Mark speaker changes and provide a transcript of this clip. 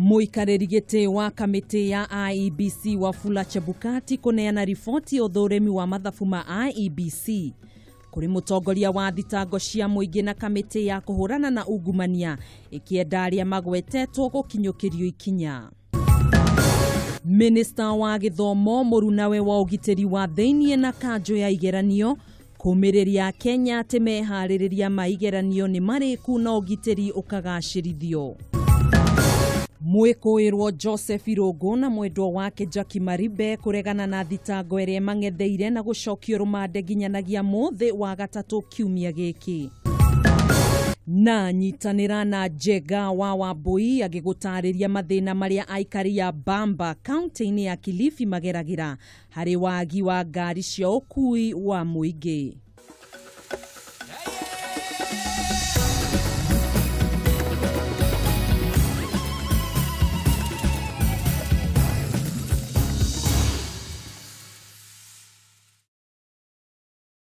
Speaker 1: Mũikarĩri gĩtĩ wa kamĩtĩ ya IEBC Wafula Chebukati kũneana riboti ya ũthũrimi wa mathabu ma IEBC kũrĩ mũtongoria wa thitango cia mũingĩ na kamĩtĩ ya kũhũrana na ungumania ĩkĩenda arĩa magwetetwo gũkinyũkĩrio ikinya. Minista wa gĩthomo mũrunawe wa ũgitĩri wa thĩiniĩ na kanjũ ya igeranio kũmĩrĩria Kenya atĩ meharĩrĩria ma igeranio nĩ marĩku na ũgitĩri ũkagacĩrithio. Mwĩkũĩrwo Joseph Irũngũ na mwendwa wake Jackie Maribe kũregana na thitango ĩrĩa mang'etheire na gũcokio rũmande nginyanagia mũthĩ wa gatatũ kiumia gĩkĩ. Na nyitanĩra na Njenga wa Wambui agĩgũtarĩria mathĩna marĩa aikari a Bamba kaunti-inĩ ya Kilifi mageragĩra harĩ wagi wa ngari cia ũkui wa mũingĩ.